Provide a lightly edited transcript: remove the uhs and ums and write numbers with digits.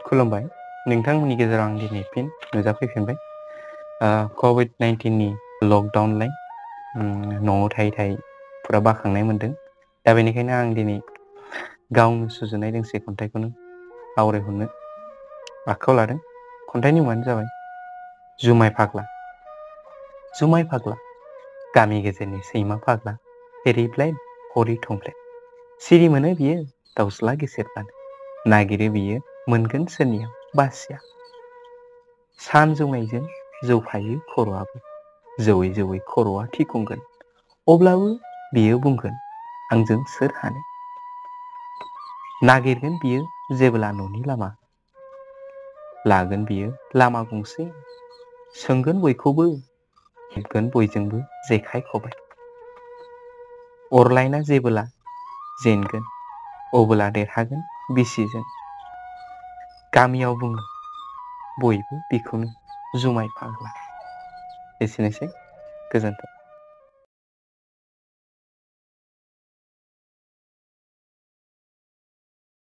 खुलुमबाय नोंथांमोननि गेजेराव आं दिनै फिन नुजाफैफिनबाय कभिड-19नि लकडाउनलाय न'आव थायै फुरा बाखांनाय मोन्दों दा बेनिखायनो आं दिनै गावनो सुजुनाय दोंसे खन्थाइखौनो आवरायहरनो आखायाव लादों। खन्थाइनि मुङानो जाबाय जुमाय फाग्ला। जुमाय फाग्ला गामि गेजेरनि सैमा फाग्ला एरैब्लाय हरै थंब्लेद सिरि मोनो बियो दाउस्ला गेसेरबानो नागिरो बियो मोनगोन सोरनियाव बासिया सान जौनायजों जौफायो खर'आबो जौयै जौयै खर'आ थिखुंगोन अब्लाबो बियो बुंगोन आंजों सोर हानो नागिरगोन बियो जेब्ला न'नि लामा लागोन बियो लामा गंसे सोंगोन बयखौबो हेबगोन बयजोंबो जेखाइ खबाय अरलायना जेबोला जेनगोन अबोला देरहागोन बिसिजों गामियाव बुङो बयबो बेखौनो जुमाय फाग्ला। एसेनोसै गोजोन्थों।